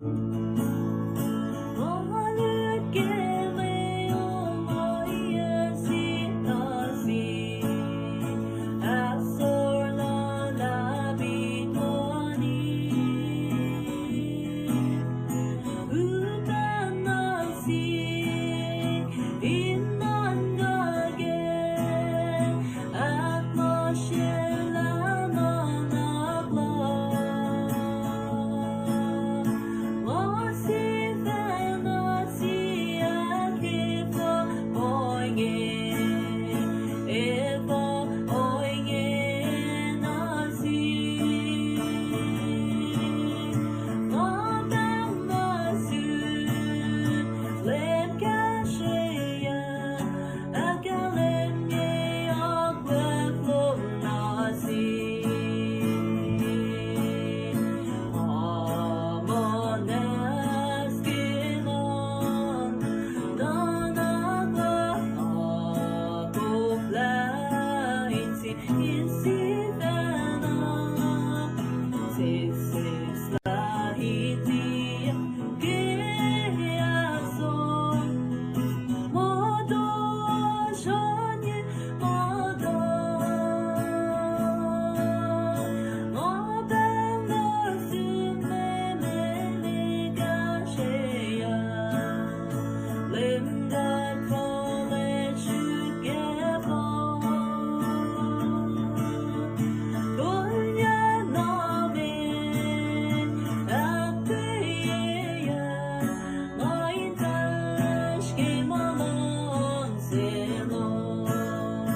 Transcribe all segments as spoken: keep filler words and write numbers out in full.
Nga lut ke mwe ongaiyac sitasi, ahsor luhlahp in mani. Upac nuh sik in nuhnkuh ke ahkmahsyelah nuhnak luhk. Nga sifacna siyuck, efuh ohinge, efuh ohinge nuh sihk? Nga pahng nuh sum, Leum kahsrweyuc, ahkkahlwemye akwuck lom nuh sihk. Nga muhnahs ke nuhnak luhk, nga koflah in sihk, in sifacna sesseslah insiyuck ke ahsor. Motoasr oan ye muhtuhn, nga pahng nuh sum, Leum El kahsrweyuc, Leum God fuhlwact srihk ac fohs. Kolyuck nuh met ahkkweyeyuc, nga in fahsr ke ma luhngse lom.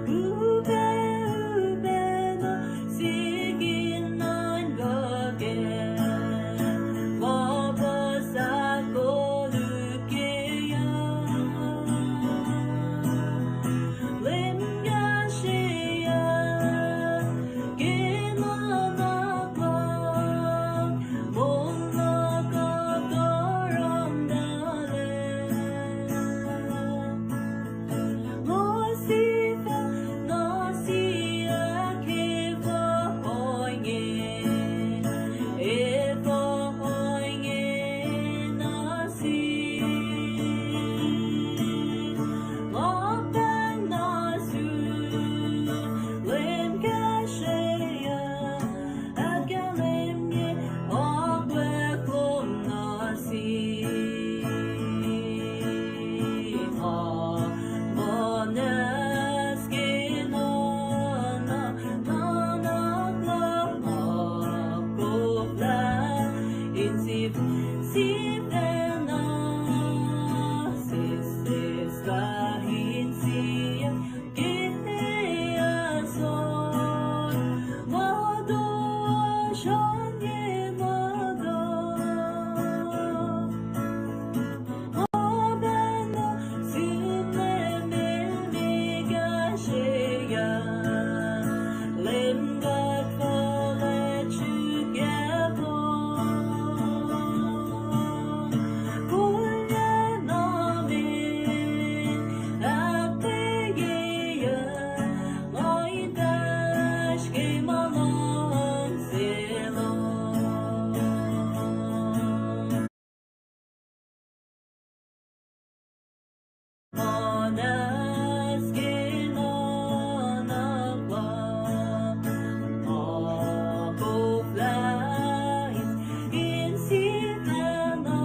Upac, upac nuh sihk in nuhnkuh ke ma puhs ahkkolukyeyuc. Leum kahsrweyuc ke nuhnak luhk, moul luhk kuh kuram tuhlac. Nga sifacna siyuck, efuh ohinge, efuh ohinge nuh sihk? Nga pahng nuh sum, Leum kahsrweyuc, ahkkahlwemye akwuck lom nuh sihk. Nga muhnahs ke nuhnak, nuhnak luhk, nga koflah in sifacna sesseslah insiyuck ke ahsor. Motoasr oan ye muhtuhn, nga pahng nuh sum, Leum El kahsrweyuc, Leum God fuhlwact srihk ac fohs. Kolyuck nuh met ahkkweyeyuc, nga in fahsr ke ma luhngse lom. Muhnahs ke nuhnak luhk, nga koflah in sifacna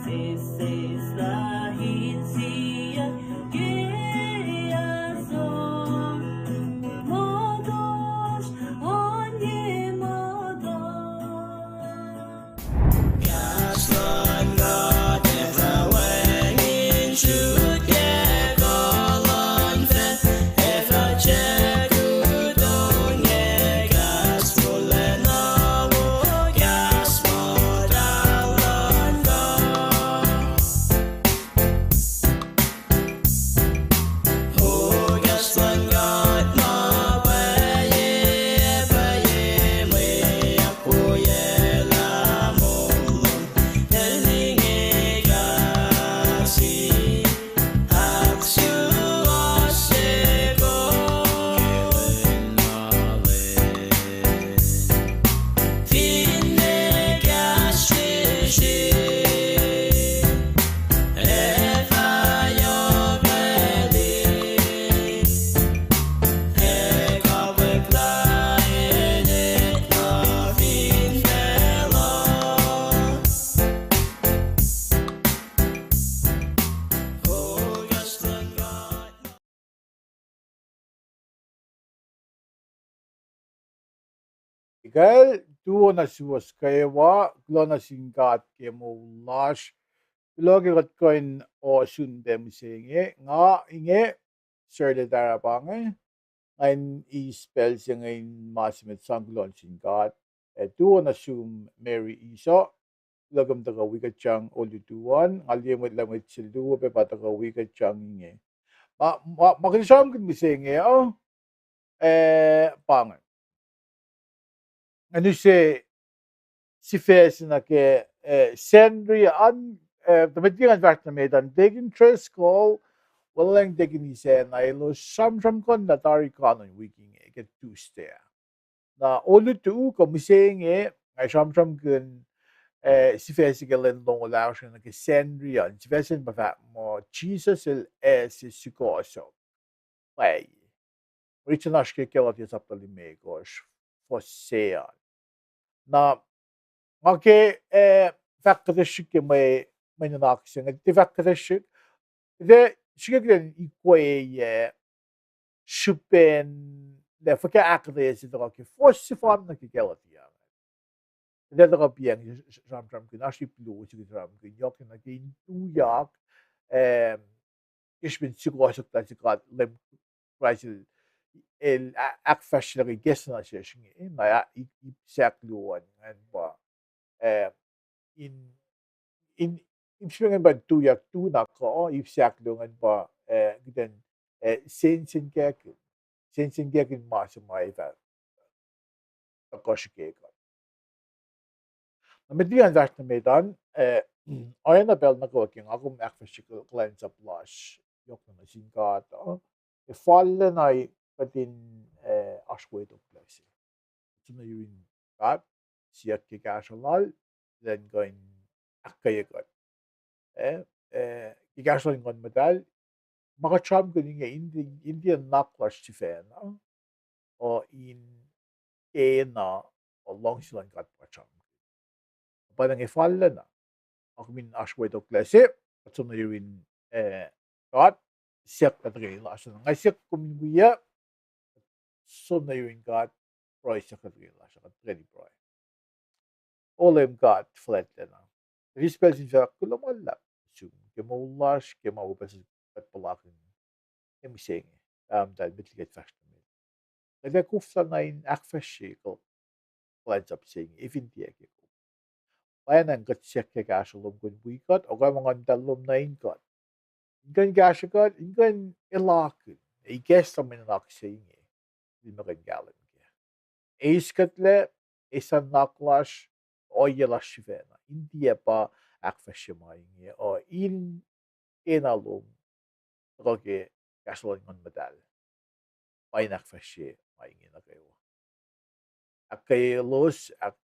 sesseslah insiyuck ke ahsor. Motoasr oan ye muhtuhn, kahs luhn God ac wacngihn srihk Kacl tuo nuh suwos kwewa, kuloh nuh sin God ke moul lasr. Kuloh ke kuht kuh in ohsun pac mihsenge, nga inge Sir Letarah pa inge, nga in eis pacl se inge in ma se met sang kuloh nuh sin God. Ac tuo nuh sum Mary Iso, kuloh kom tuhkuh wi kuht sang olutu an, nga liye mwet lah mwet se luo pac pa tuhkuh wi kuht sang inge. Ma, ma, ma kuht sramsramkihn mihsenge uh, eh, pa inge. Nga use sifac se nuh ke, eh, Sacnri an, eh, tuh met liki ngan fahsr nuh met an, Deacon Driscoll, Weleng Deacon Isacna, elos sramsramkihn lah tari kanon wik inge ke Tuesday ah. Na olutu kuh mihsenge, nga sramsramkihn, eh, sifac se ke lwen longoul ahkosr nuh ke Sacnri an, sifac se pa fahk muh Jisus el ase sukohsohk pwacye. Oritsen oasr ke Galatia sapta limekohsr, fuhs se an. Na, nga ke, eh, fahk kuhtasrihk ke mwe, mwe nuhnak se inge, tiac fahk kuhtasrihk, tiac srihke kuht in ikweye srihpen lah fuhkah ahkuhtweyac se tuhkuh ke fuhs sefanna ke Galatia. Kuht ac tuhkuh piyacng sramsramkihn, oasr ip luo se kuht sramsramkihn, yohk nuh ke in tuyak, eh, ke srihpen sukohsohk lah se God Leum Kraist el, el a-, ahkfahsrye nuh ke ikacslah nuh sesr inge, na ip, ip se ahkluo an ingacn pa, eh, in, in, ip se ingacn pa tuyak, tu na kuh, ip se ahkluo ingacn pa, eh, kuht in, eh, sensenkackihn, sensenkackihn ma se ma ac fah tuhkuh srihke kuht. Na met liki ngan fahsr nuh met an, eh, oacna pacl nuh kwewa ke nga kom ahkfahsrye kuhlwacnsap lasr yohk nuh sin God uh, ac fal lacna kuht in, eh, oasr wetoklac se. Kuht som nuh yurin God, siyuck ke kahsruh lal, elan kuh in ahkkweye kuht, eh, eh, ke kahsruh luhn Nguhn Muhtahl, ma kuht sramsramkihn inge in tiac, in tiac nuhnak lasr sifacna, uh, in kena, uh, luhngse luhn God pa sramsramkihn. Pa inge fal lacna, nga kom in oasr wetoklac se, kuht som nuh yurin, eh, God, siyuck lah tuhkweni lasr uh. Nga siyuck kom in wiyuc, som nuh yurin God, pruhe, siyuck lah tuhkweni lasr uh, kuht tuhkweni pruhe. O Leum God fuhlwactlacna, kuht eis pacl se in fahk kuloh ma luhlahp sum ke moul lasr, ke ma wo pacl se kuht puhlakihn ac mihsenge, Pahpah Muhtahl, met liki kuht fahsr nuh met, kuht ac koflana in ahkfahsrye kuhlwacnsap se inge, efin tiac ke kom. Pwacyena kuht siyuck ke kahsruh lom kom in wi kuht, okoac ma Nguhn Muhtahl lom nuh in kuht, in kuh in kahsrwe kuht, in kuh in elakihn ac ikacslah mwe nuhnak se inge, el ma kuh in kahlwem kac. Eis kuhtlac, eis nuhnak lasr, ohiyac lasr sifacna, in tiac pa ahkfahsrye ma inge, uh, in kena lom tuhkuh ke kahsruh luhn Nguhn Muhtahl, pa in ahkfahsrye ma inge nuh kwewa. Ahkkweye elos, ahk-,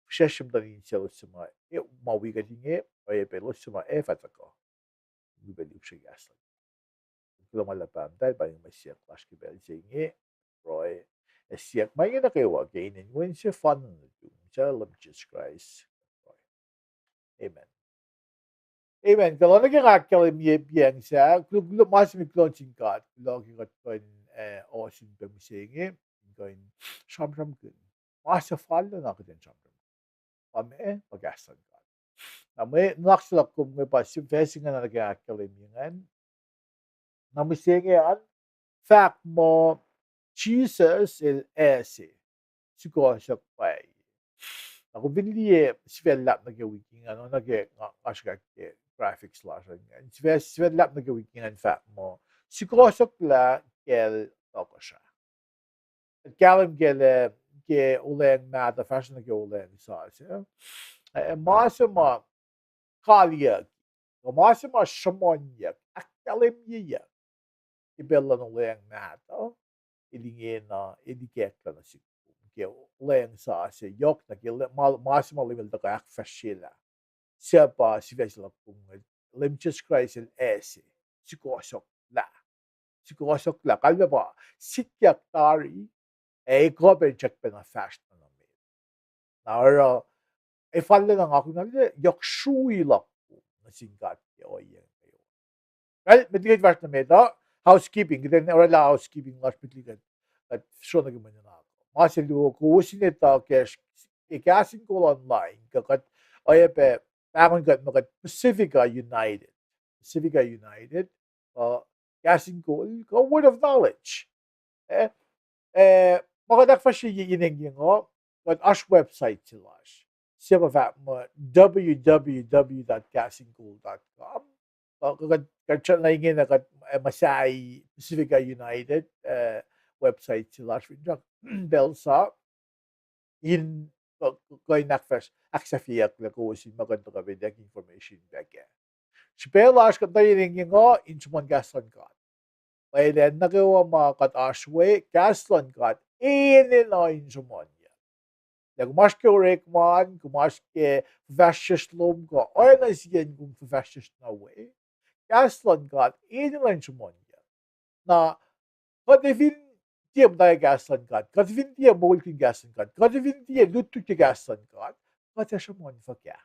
fihsracsrye muhtuhn inselos suc ma, eh, ma wi kuht inge, oacyacpac elos suc ma ac fah tuhkuh, wi pac lihpsre kahs luhn God. Kuloh ma luhlahp Pahpah Muhtahl, pa inge mwe siyuck lasr ke pacl se inge, pruhe ac siyuck ma inge nuh kwewa ke inen Wen sefanna nuhtum, suc Leum Jisus Kraist. Amen. Amen. Kuloh nuh ke nga ahkkahlwemye piyacng sahyac, kuloh, kuloh ma se met, kuloh nuh sin God, kuloh ke kuht kuh in, eh, ohsun pac mihsenge, in kuh in sramsramkihn ma suc fal lacna kuht in sramsramkihn. Pa meac? Pa kahs luhn God. Na mwe nuhnak se luhk kom inge pa sifac se ingacn nuh ke nga ahkkahlwemye ingacn. Na mihsenge an, fahk muh Jisus el ase sukohsohk pwacye. Na kom fin liye sifac luhlahp nuh ke wik ingacn, oacna ke nga, nga srihkak ke graphics lasr ingacn, sifac, sifac luhlahp nuh ke wik ingacn fahk muh sukohsohklah kacl tohkohsrah. Kuht kahlwem kac lah ke Olweacng Mahtuh fahsruh nuh ke Olweacng Sasuc, eh, ma se ma kaliyucki, kuh ma se ma sruhmuhnyuck, ahkkahlwemyeyuck ke pacl luhn Olweacng Mahtuh, el ingena, el ikacklah nuh sihk kom. Ke Olweacng Sasuc, yohk nuh ke le-, ma, ma se ma Leum el tuhkuh ahkfahsryelah, suc pa sifac se luhk kom inge, Leum Jisus Kraist el ase sukohsohklah. Sukohsohklah, kalmac pa sikyak tari, ac kuh pac srackpacna fahsr nuh met. Na oruh, ac fal lacna nga kom na yohk srui luhk kom nuh sin God ke ohiyac inge. Well, met liki kuht fahsr nuh met uh, housekeeping, kuht in oraclah housekeeping lasr met liki kuht, kuht sro nuh ke mwe nuhnak uh. ma se luo kowos in etuh ke, ke Kahs in Kol online, kuh kuht oacyacpac pahngon kuht muh kuht Pacifica United. Pacifica United, uh, Kahs in Kol, kuh Word of Knowledge. Eh, eh, ma kuht ahkfahsrye yen engyeng uh, kuht oasr website se lasr. Se ma fahk muh w w w dot kahsinkol dot com. Uh, kuht, kuht, kuht na ingena kuht, eh, muhsahi Pacifica United, eh, website se lasr fin pacl sa in kuh, kuh in ahkfahs-, ahksahfyeyucklac kowos in ma kuh in tuhkuh pac in information pac kac. Srihpac lasr kuht na yen engyeng uh in sruhmuhn kahs luhn God. Pwacye lah nuh kwewa ma kuht oasr we, kahs luhn God enenuh in sruhmuhnyuck. Lah kom oasr ke orekma an, kom oasr ke fuhfahsryucsr lom kuh oacna sie acn kom fuhfahsryucsr nuh we, kahs luhn God enenuh in sruhmuhnyuck. Na kuht fin tiac muhta ke kahs luhn God, kuht fin tiac moulkihn kahs luhn God, kuht fin tiac lutlut ke kahs luhn God, kuht ac sruhmuhn fuhkah?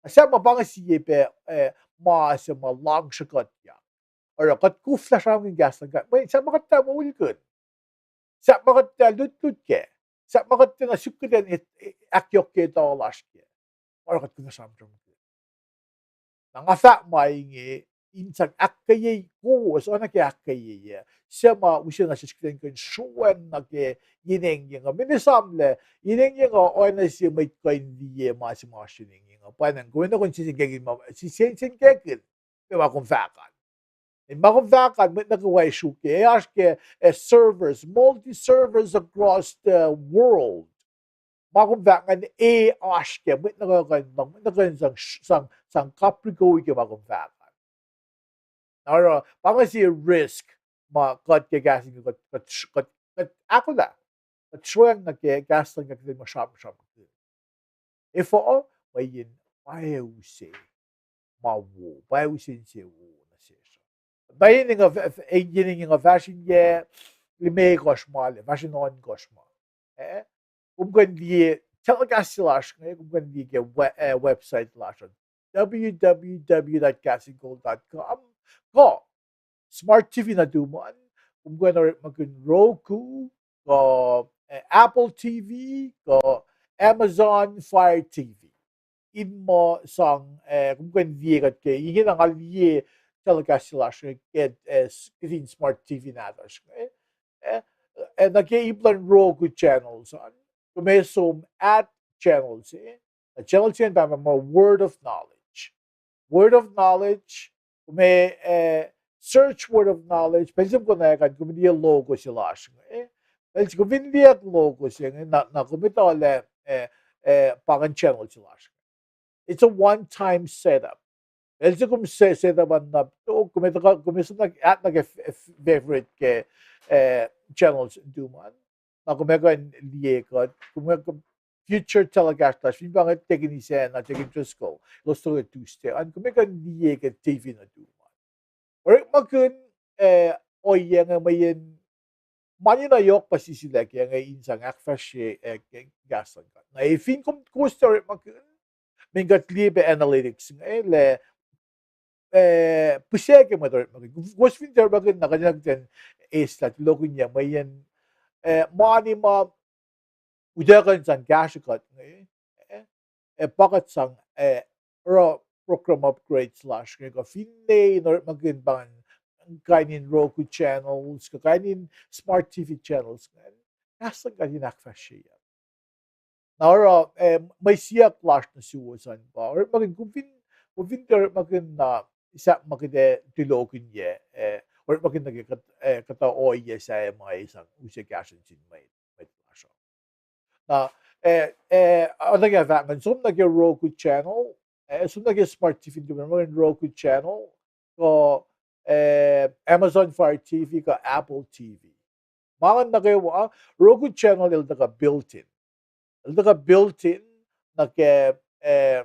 Na sahp ma pa inge sie pac, eh, ma se ma luhngse kuhtyak. Oruh kuht koflah sramsramkihn kahs luhn God, mweyen sahp ma kuht tiac moulkihn, sahp ma kuht tiac lutlut kac, sahp ma kuht tiacna suk kuht in ahkyohkye etuh lasr kac, oruh kuht koflah sramsramkihn. Na nga fahk ma inge in sang ahkkweye kowos, oacna ke ahkkweye, suc ma use nuh sesr kuht in kuh in sroacng nuh ke yen engyeng uh. Mwe esamlah, yen engyeng uh oacna sie mwet kuh in liye ma se ma oasr yen engyeng uh. Pwacnwacng kom enenuh kom sensenkackihn ma, sensenkackihn ma kom fahk an. In ma kom fahk an, mwet nuh kwewa sruok ke, oasr ke, eh, servers, multi servers across the world. Ma kom fahk ingacn, eh, oasr ke, mwet nuh kwewa kuh in lohng, mwet nuh kwewa kuh in sang, sang, sang kaprikowi ke ma kom fahk an. Na oruh pa inge sie risk ma kuht ke kahs in, kuht, kuht, kuht, kuht ahkolah, kuht sroacng nuh ke kahs luhn God kuht in muh sramsramkihn. Efuh? Mweyen pa use ma wo, pa use insewowo nuh sesr. Na yen engyeng uh fahsr in yac limekohsr ma lac, fahsr in ohnkohsr ma, eh, kom kuh in liye telecast se lasr inge, kom kuh in liye ke we-, eh, website lasr uh, w w w dot kahsinkol dot com, kuh smart T V nuhtum an, kom kuh in orekmakihn Roku, kuh, eh, Apple T V, kuh Amazon Fire T V. In muh sang, eh, kom kuh in liye kuht ke, ingena nga liye telecast se lasr ke, eh, s-, kihtin smart T V nahtuhsr inge, eh, eh, nuh ke ip luhn Roku channels an, kom som add channel se, na channel se ingacn pa muh Word of Knowledge. Word of Knowledge, kom, eh, search Word of Knowledge, pacl se kom konwacack an, kom liye logo se lasr inge. Pacl se kom fin liye logo se inge, na, na kom etuh lah, eh, eh, pa ingacn channel se lasr inge. It's a one-time setup. Pacl se kom se-, setup an na tok, kom etuh, kom som nuh, add nuh ke f-, f-, favorite ke, eh, channels nuhtum an. Na kom ac kuh in liye kuht, kom ac kuh in future telecast lasr, fin pa inge Deacon Isacna, Deacon Driscoll, elos tuhkuh Tuesday an, kom ac kuh in liye ke T V nuhtum an. Orekmakihn, eh, ohiyac inge mweyen ma nina yohk pa sisilac ke inge in sang ahkfahsrye, eh, ke kahs luhn God. Na fin kom kowos tiac orekmakihn, mweyen kuht liye pac analytics inge, eh, lah, eh, pihsac ke mwet orekmakihn. Kowos fin tiac orekmakihn, na kuht enenuh kuht in eislah tulokihnyac mweyen, eh, mani ma utuckuh in sang kahsrwe kuht inge, eh, eh, pa kuht sang, eh, oruh program upgrades lasr inge, kuh finne in orekmakihn pa ingacn, kain in Roku channels, kuh kain in smart T V channels ingacn, kahs luhn God in ahkfahsryeyuck. Na oruh, eh, mwe siyuck lasr nuh suwos an pa, orekmakihn, kom fin, kom fin tiac orekmakihn na, sahp ma kuht ac tulokihnyac, eh, orekmakihn nuh ke kuht, eh, kuhtuh ohiyac sahyac ma ac sang use kahsruh nuh sin mwet, mwet lasr uh. Na, eh, eh, oacna ke fahk ingacn, som nuh ke Roku channel, eh, som nuh ke smart T V nuhtum an, orekmakihn Roku channel, kuh, eh, Amazon Fire T V, kuh Apple T V. Ma ingacn nuh kwewa, Roku channel el tuhkuh built-in. El tuhkuh built-in nuh ke, eh,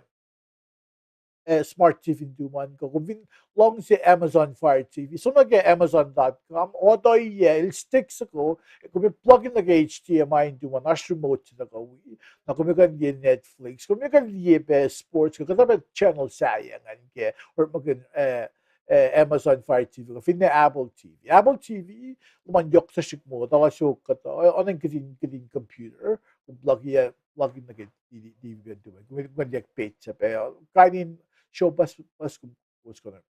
eh, smart T V nuhtum an, kuh kom fin luhngse Amazon Fire T V, som nuh ke amazon dot com, otoiyac, el stick soko, kom ac plug in nuh ke H D M I nuhtum an, oasr remote se tuhkuh wi, na kom ac kuh in liye Netflix, kom ac kuh in liye pac sports, kuh kuhtuh pac channel sahyac ingacn ke, orekmakihn, eh, eh, Amazon Fire T V, kuh finne Apple T V. Apple T V, luhman yohk srihsrihk muh, tuh suk kuhtuh, eh, onan kihtin, kihtin computer, plug-i, plug-i nuh ke T V, T V an tuh, kuh, kuh, kuh, page sac, eh, kain in show bas, bas, kuh, kuh, kuh,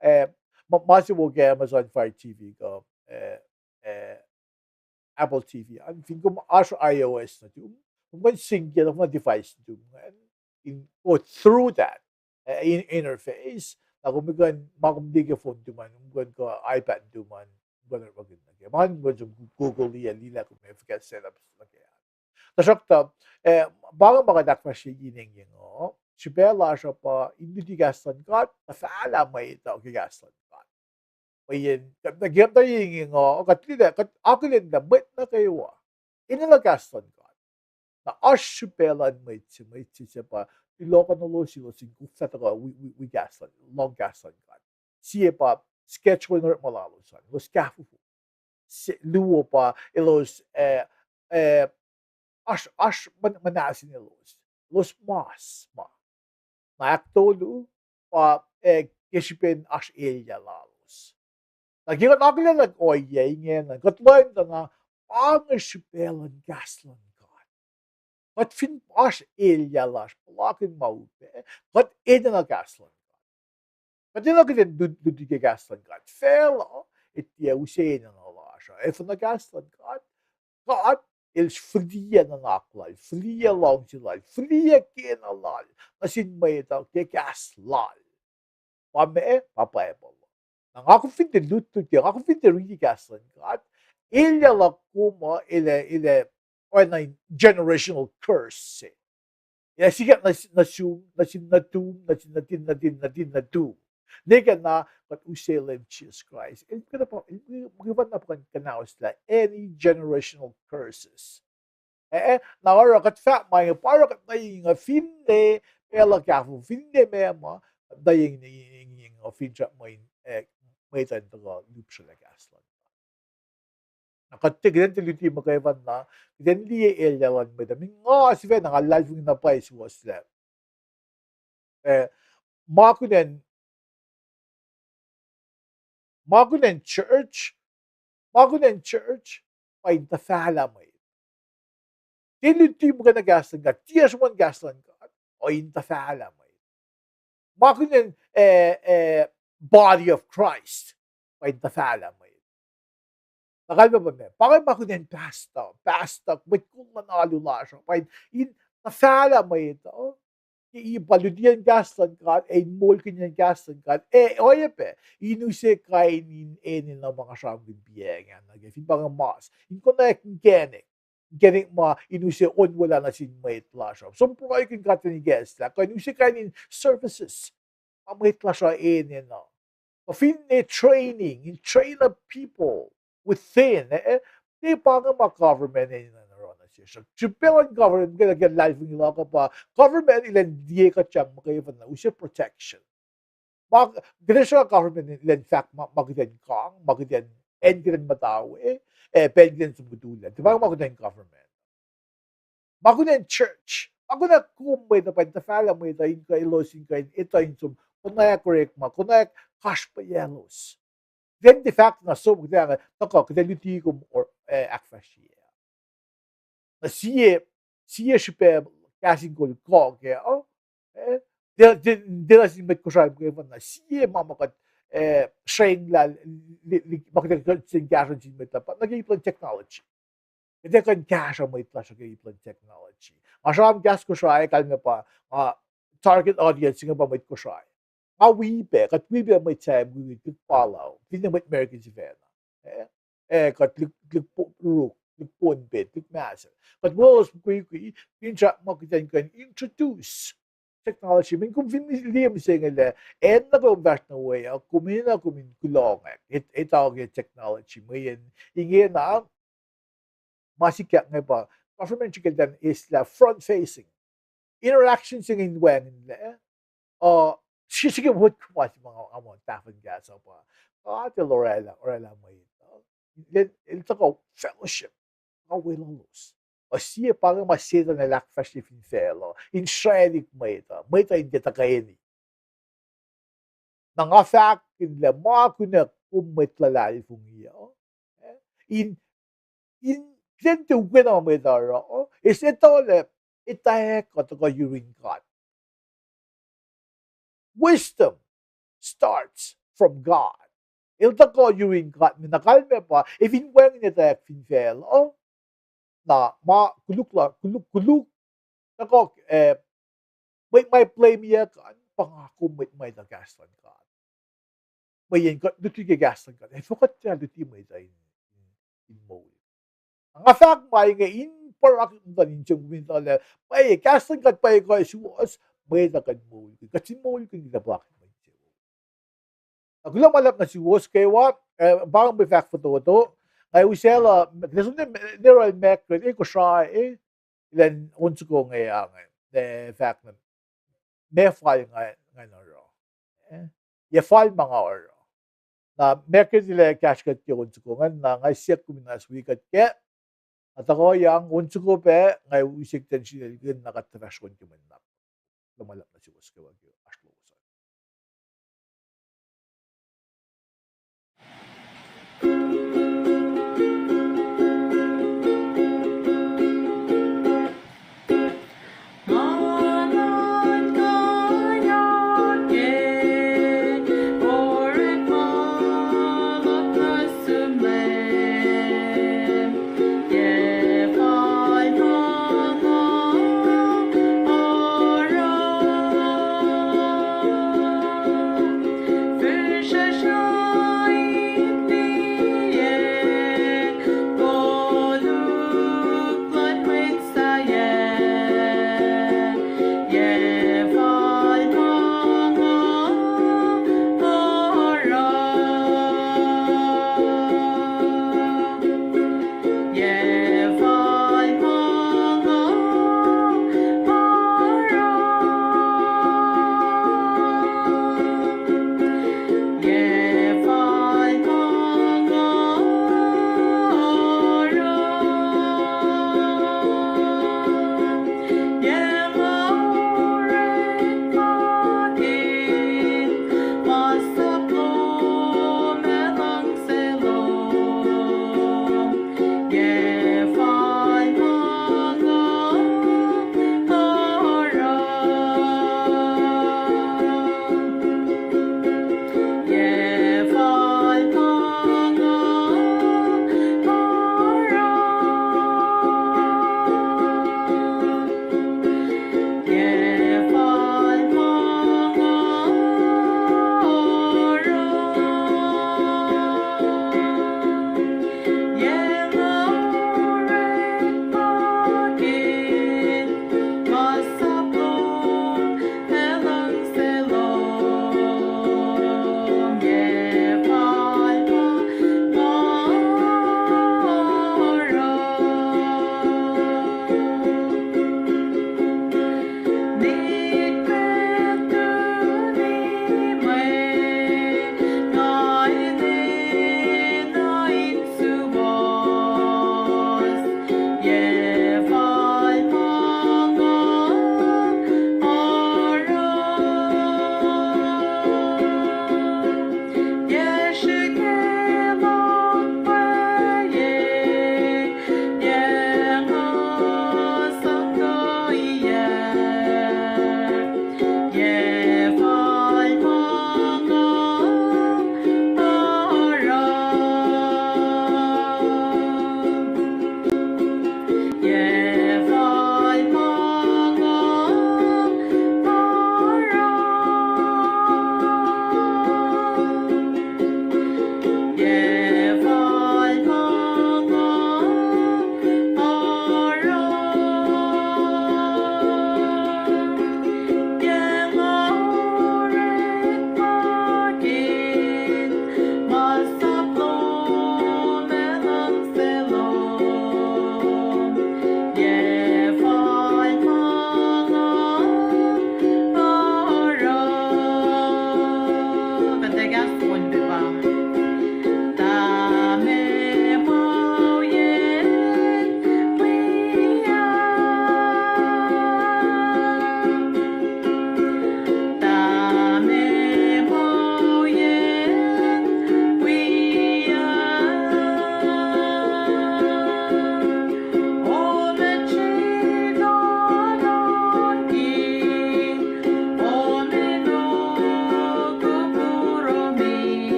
eh, ma, ma se wo ke Amazon Fire T V kuh, eh, eh, Apple T V an, fin kom oasr iOS nuh tum, kom kuh in sync-ye nuh ke device nuh tum, and in, go through that, eh, in, interface, na kom kuh in, ma kom liye ke phone tum an, kom kuh in kuh iPad tum an, kom kuh in orekmakihn nuh ke. Ma kom kuh in som Google-i ac liye lah kom ac fuhkah setup nuh ke. Tuhsruhktuh, eh, pa inge ma kuht ahkfahsrye inge inge uh, srihpac lasr uh pa in luti kahs luhn God, tuhfahlah mwet uh ke kahs luhn God. Mweyen, kuht, kuht, kuht, inge uh, kuht liye, kuht akihlen lah mwet nuh kwewa enenuh kahs luhn God. Na oasr srihpac luhn mwet se, mwet se, se pa, tulohkohnolos, elos in koflah tuhkuh wi, wi, wi kahs luhn, lohng kahs luhn God. Sie pa, schedule in orekma lalos an, elos kahfofo. Se, luo pa, elos, eh, eh, oasr, oasr muh-, muhnahs in elos. Elos mas ma. Na ahktolu, pa, eh, ke srihpen oasr elyah lalos. Na ke kuht akihlen lah ohiyac ingena, kuht lohng tuh na, pa inge srihpac luhn kahs luhn God. Kuht fin oasr elyah lasr, puhlakihn ma upac, kuht enenuh kahs luhn God. Kuht enenuh kuht in lut-, luti ke kahs luhn God. Facluh, e tiac use enenuh lasr uh. Efuh na kahs luhn God? God El fihliyac nuhnak Lal, fihliyac luhngse Lal, fihliyac kena Lal nuh sin mwet uh ke kahs Lal. Pa meac? Pa Bible. Na nga kom fin tiac lutlut ke, nga kom fin tiac riti kahs luhn God, elyah luhk kom uh, el ac, el ac oacna in generational curse se. El ac sikyak nuh, nuh sum, nuh sin nuhtum, nuh sin nuhtin, nuhtin, nuhtin, nuhtum. Nwe ke na kuht use Leum Jisus Kraist, El muhkwena pa, El muhkwena pa kuh in kuhnaoslah any generational curses. Eh, na oruh kuht fahk ma inge, pa oruh kuht nuh inge, finne pacl uh kahfofo, finne meac ma, kuht nuh inge, inge, inge, finsrak mwe, eh, mwet uh in tuhkuh lihpsrwaclah kahs luhn God. Na kuht tiac, kuht in tiac luti muhkwena, kuht in liye elyah luhn mwet uh. Meac nga sifacna nga luhlahlfongi na pwacye suwohslah, eh, ma kunacn, ma kunacn church, ma kunacn church, pa in tuhfahlah mwet. Tiac luti muhkwena kahs luhn God, tiac sruhmuhn kahs luhn God, o in tuhfahlah mwet. Ma kunacn, eh, eh, body of Christ, pa in tuhfahlah mwet. Na kalmac pa meac, pa inge ma kunacn pastor, pastor, mwet kol luhn alu lasr uh, pa in, in tuhfahlah mwet uh, ke in pa lutiyacn kahs luhn God, ac in moulkihnyacn kahs luhn God, ac oacyacpac in use kain in enenuh ma nga sramsramkihn pacna nuh ke, fin pa inge mas, in konwacack inkacnek, inkacnek ma in use onwelah nuh sin mwet lasr uh. Som pruhe ke God in ikacslah, kuh in use kain in services ma mwet lasr uh enenuh. Kuh finne training, in train up people within, eh, tiac pa inge ma government enenuh in oruh nuh sesr. Srihpac luhn government, ke, ke luhlahlfongi luhk uh pa, government elan liye kuht sramsram muhkwena, use protection. Ma, kuht sruh government elan fahk ma, ma kuht in kang, ma kuht in, acn kuht in muhta we, eh, pacl kuht in som kutulah. Tiac pa inge ma kuht in government. Ma kunacn church, ma kunacn kom mwet uh pa in tuhfahlah mwet uh in kuh elos in kuh in etuh in som konwacack orekma, konwacack kasrpacyelos. Then tiac fahk na som kuht ac tuhkuh, kuht ac luti kom, eh, ahkfahsrye. Na sie, sie srihpac kahs in kol kuh kac, eh, tiac, tiac, tiac nuh sin mwet Kosrae muhkwena, sie ma ma kuht, eh, srenglah, li-, li-, ma kuht ac kuh in kahsruh nuh sin mwet uh pa nuh ke ip luhn technology. Kuht ac kuh in kahsruh mwet lasr uh ke ip luhn technology. Nga sramsram kahs Kosrae, kalmac pa, nga target audience inge pa mwet Kosrae. Nga wi pac, kuht wi pac mwet sahyac mukwikwi, tuhlihk Palau, finne mwet American sifacna. Eh, eh, kuht tuhlihk, tuhlihk Po-, Ruk, tuhlihk Pohnpei, tuhlihk Mahsel. Kuht welos mukwikwi, finsrak ma kuht in kuh in introduce technology. Meac kom fin liye mihsenge lah, acn nuh kwewa kom fahsr nuh we uh, kom enenuh kom in kulohngack, et-, etuh ke technology. Mweyen ingena, ma sikyak inge pa, government srihke eltahl eslah front facing. Interaction se inge in wacngihnlac, uh, srihke, srihke mwet kom ma, ma, ma tahfuhn kahs uh pa, God El oraclah, oraclah mwet uh, El, El tuhkuh fellowship, nga weluhlos. Uh, sie pa inge ma Setuhn el ahkfahsrye fin facluh, in sraclihk mwet uh, mwet uh in tiac tuhkweni. Na nga fahk in lah ma kunac kom mwet luhlahlfongi uh, in, in, kuht in tiac ukwe na ma mwet uh oruh, elos etuh lah etwacack uh tuhkuh yurin God. Wisdom starts from God. El tuhkuh yurin God, mwe na kalmac pa, ac fin wacngihn etwacack fin facluh, na ma koluk la, koluk, koluk, tuhkuh, eh, mwet ma blame-iyac kuh in pa nga kom mwet ma etuh kahs luhn God. Mweyen kuht luti ke kahs luhn God, ac fokot tiac luti mwet uh in, in, in moul. Nga fahk ma inge in porak muhtuhn in siyuck kom in etuh lah, pwacye, kahs luhn God pwacye kuh suwohs, mwet uh kuh in moulkihn, kuht in moulkihn kuht ac puhlakihn mwet se. Na kuloh ma luhlahp nuh suwos kwewa, eh, pa inge mwe fahk fototo, nga use lah, kuht som nuh yohrohl Margaret, eh, Kosrae, eh, elan on soko inge, ah, inge, eh, fahk na, meac fal nga, nga in oruh. Eh, yac fal ma nga oruh. Na Margaret el ac kahsruh kuht ke on soko ingacn, na nga siyuck kom in as wi kuht kac. Na tuhkuh yang on soko pac, nga use kuht in srihkakihn na kuht tuhfahsr on ke mwe nuhnak. Kuloh ma luhlahp nuh suwos kwewa ke oasr lowos an.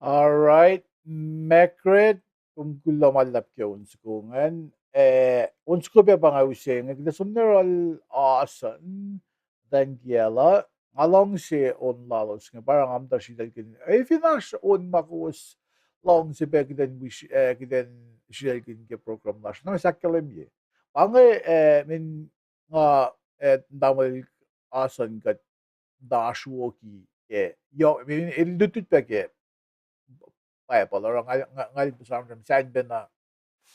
All right, Margaret, kom kuloh ma luhlahp ke on soko ingacn. Eh, on soko pac pa nga use inge, kuht ac som nuh yohrohl Asan, Tankiela, nga luhngse on lalos inge, pa oruh nga muhta sritaclkihn. Eh, fin oasr on ma kowos luhngse pac kuht in wish, eh, kuht in sritaclkihn ke program lasr, na sahk kahlwem ye. Pa inge, eh, min nga, eh, tamuhlwel Asan kuht tuh sruoki ke, yohk, el lutlut pac ke Bible, oruh nga, nga, nga el sramsram sacn pacna,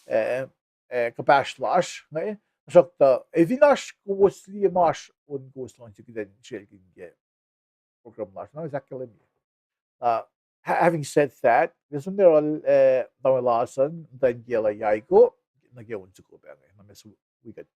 eh, eh, kuhpahsr lasr inge, tuhsruhktuh, eh, fin oasr kowos liye ma oasr on kowos luhngse kuht in sritaclkihn ke program lasr, na sahk kahlwem ye. Uh, ha-, having said that, kuht ac som nuh yohrohl, eh, tamuhlwel Asan, Tankiela Yaiko, nuh ke on soko pac inge, na ma wi kuht kac.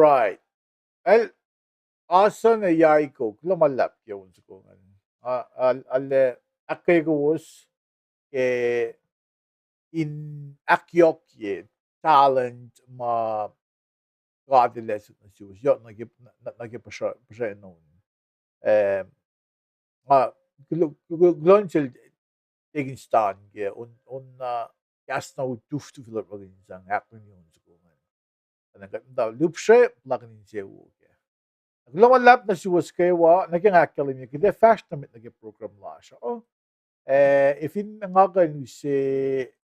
Right. El, Asan ac Yaiko, kuloh ma luhlahp ke on soko ingacn. A, al-, ale ahkkweye kowos ke in ahkyohkye talent ma God El ase nuh suwos, yohk nuh ke, nuh, nuh ke puhsra-, puhsracn on. Eh, ma, kulo-, kulo-, kuloh nuh sel Deacon Stan ke on, on, uh, kahs na utuftuf el orekmakihn sang ahkluo on soko ingacn. An kuht muhta lihpsre, puhlakihn insewowo kac. Kuloh ma luhlahp nuh suwos kwewa, nuh ke nga ahkkahlwemye kuht ac fahsr nuh met nuh ke program lasr uh. Eh, ac fin nga kuh in use,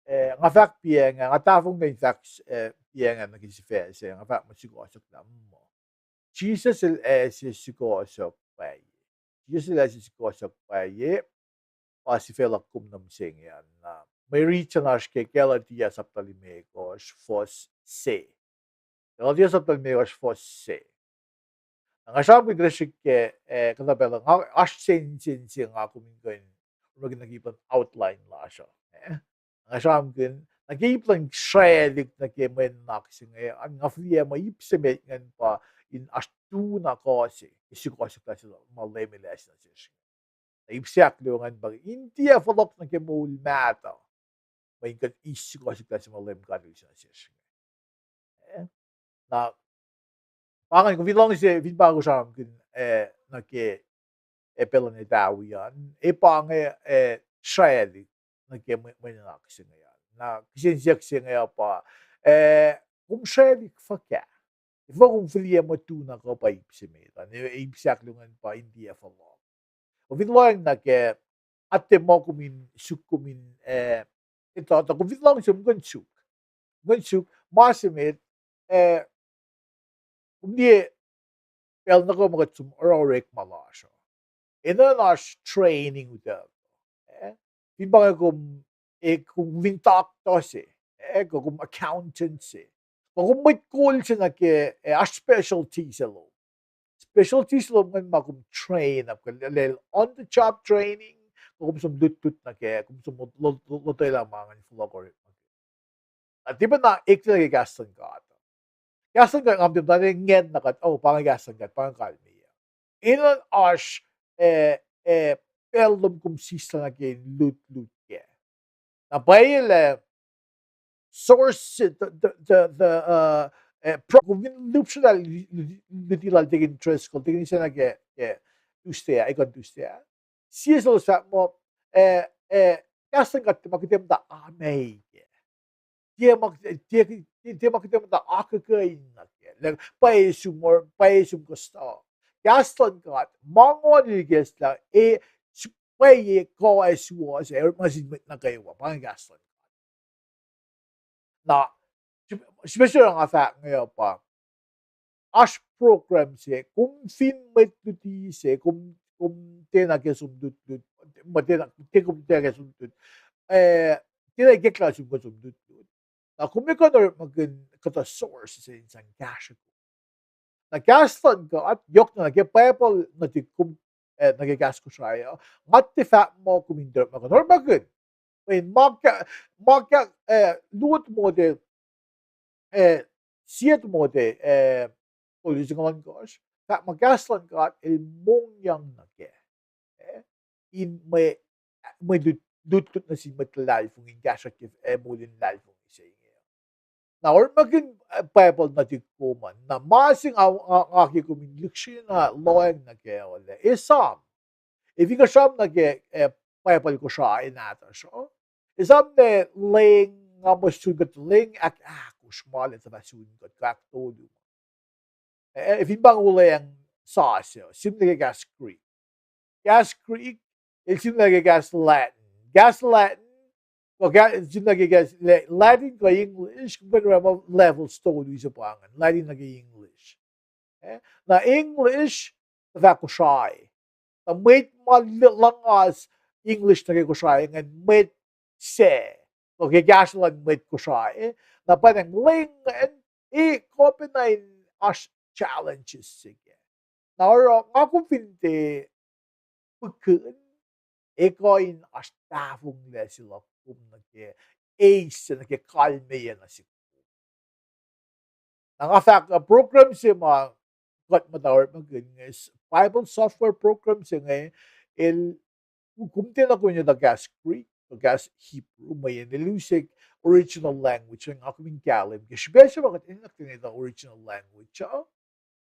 eh, nga fahk piacnga, nga tahfonglac in fahk, eh, piacnga nuh ke sifac se, nga fahk muh sukohsohk lah muh Jisus El ase sukohsohk pwacye. Jisus El ase sukohsohk pwacye, pa sifac luhk kom nuh mihsenge an. Na mwe rit se na oasr ke Galatia sapta limekohsr, fuhs se. Galatia sapta limekohsr, fuhs se. Na nga sramsramkihn kuhtuh srihk ke, eh, kuhtuh pacl uh, nga oasr sensen se nga kom in kuh in orekmakihn nuh ke ip luhn outline lasr uh. Eh? Nga sramsramkihn nuh ke ip luhn sraclihk nuh ke mwe nuhnak se inge, an nga fihliyac muh ip se met ingacn pa in oasr tu na kuh se, ke sukohsohklah se ma Leum El ase nuh sesr inge. Na ip se ahkluo ingacn pa in tiac fohlohk nuh ke moul mahtuh, mweyen kuht eis sukohsohklah se ma Leum God El ase nuh sesr inge. Eh? Na, pa ingacn, kom fin luhngse, fin pa kom sramsramkihn, eh, nuh ke, eh, pacl luhn etawi an, eh, pa inge, eh, sraclihk nuh ke mwe, mwe nuhnak se inge an. Na kihsen siyuck se inge uh pa, eh, kom sraclihk fuhkah? Efuh kom fihliyac muh tu na kuh pa ip se met an, eh, ip se ahkluo ingacn pa in tiac fohlohk. Kom fin lohacng nuh ke, atac muh kom in suk kom in, eh, etuh tuh kom fin luhngse muhkwena suk. Muhkwena suk, ma se met, eh, kom liye pacl nuh kwewa ma kuht som oruh orekma lasr uh, enenuh in oasr training utuckuh. Eh? Fin pa inge kom, eh, kom fin doctor se, eh, kuh kom accountant se, kuh kom mwet kol se nuh ke, eh, oasr specialty se lom. Specialty se lom ingacn ma kom train up, kuh lal on the job training, kuh kom som lutlut nuh ke, kom som lo-, lo-, lotwelah ma ingacn fohlohk orekma. Na tiac pacna eklac nuh ke kahs luhn God. Kahs luhn God nga muhta muhta ingacn na kuht, oh, pa inge kahs luhn God, pa inge kalmeyac. Enenuh in oasr, eh, eh, pacl lom kom sislah nuh ke in lutlut kac. Na pwacye lah source, the, the, the, the, uh, eh, pro-, kom fin lihpsrelahlah luti lal Deacon Driscoll, Deacon Isacna ke, ke Tuesday ah, ekuh in Tuesday ah, sie selos fahk muh, eh, eh, kahs luhn God tiac ma kuht ac muhta amai kac. Tiac ma, tiac, tiac ma kuht ac muhta akuhkuhin nuh kac. Lah pwacye sum, pwacye sum kuhstuh. Kahs luhn God ma nguhn ikacslah, eh, pwacye kuh ac suwohs ac orekma sin mwet nuh kwewa, pa inge kahs luhn God. Na, srihpac se nga fahk inge uh pa, oasr program se, kom fin mwet luti se, kom, kom tiacna ke som lutlut, ma tiacna, tiac kom tiacna ke som lutlut, eh, tiacna ikacklah sum kuh som lutlut. Na kom ac kuh in orekmakihn kuhtuh source se in sang kahsruh kom. Na kahs luhn God, yohkna nuh ke Bible, nuhtihk kom, eh, nuh ke kahs Kosrae uh, nga tiac fahk muh kom in tiac orekmakihn, orekmakihn. Mweyen ma ke, ma ke, eh, luo Timothy, eh, sie Timothy, eh, tolu singucul ohnkohsr, fahk muh kahs luhn God el mongyang nuh kac, eh, in mwe, mwe lut-, lutlut nuh sin mwet luhlahlfongi in kahsruh ke, eh, moul in luhlahlfongi se inge. Na orekmakihn, eh, Bible nuhtihk kom an. Na ma se nga, nga, nga ke kom in lihksreni lohacng nuh kac uh lah, esam, ac fin kuh sramsram nuh ke, eh, Bible Kosrae nahtuhsr uh, esam lah leng, nga muh sun kuht leng ahk-, ahkosr ma lah tuhfah sun kuht, ahktolu. Eh, eh, fin pa nga olweacng sasuc, sihmlac ke kahs Greek. Kahs Greek, el sihmlac ke kahs Latin. Kahs Latin, kuh kah-, sihmlac ke kahs La-, Latin kuh English, kom kuh in oruh ma level tolu se pa ingacn, Latin nuh ke English. Eh, na English, tuhfah Kosrae. Na mwet ma l-, luhngas English nuh ke Kosrae ingacn mwet sac, kuh ke kahsruh luhn mwet Kosrae, na pwacnwacng leng ingacn, eh, kuh pacna in oasr challenges se kac. Na oruh nga kom fin tiac pihkihn, eh, kuh in oasr tahfonglac se luhk kom nuh ke eis, nuh ke kalmeyac nuh sihk. Na nga fahk, uh, program se ma kuht muhta orekmakihn inge, Bible software program se inge, el, kom tiacna kuh in etuh kahs Greek, kuh kahs Hebrew, mweyen el use original language, nga kom in kahlwem ke srihpac se ma kuht enenuh kuht in etuh original language uh.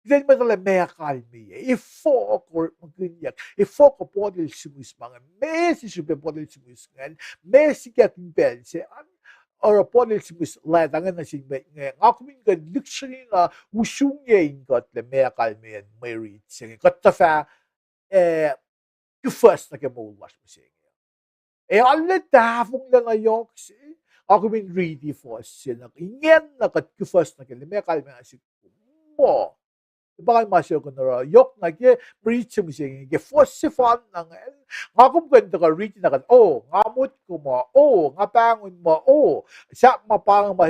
Kuht in muhta lah meac kalmeyac, efuh orekmakihnyuck, efuh kuh Paul el sihmihs ma inge, meac se srihpac Paul el sihmihs ingacn, meac sikyak in pacl se an, oruh Paul el sihmihs leta inge nuh sin mwet inge, nga kom in kuh in lihksreni na usrnguck in kuht lah meac kalmeyacn mwe rit se inge, kuht tuh fah, eh, kuhfuhs nuh ke moul lasr mihsenge. Ac arlac tahfonglac na yohk se, nga kom in riti fuhs se na ingena kuht kuhfuhs nuh ke lah meac kalmeyac nuh sihk muh. Pa inge ma se kuh in oruh yohk nuh ke mwe rit se mihsenge ke fuhs sefanna ingacn, nga kom kuh in tuhkuh riti na kuht, o, nga motko muh, o, nga pahngon muh, o, sahp ma pa inge ma,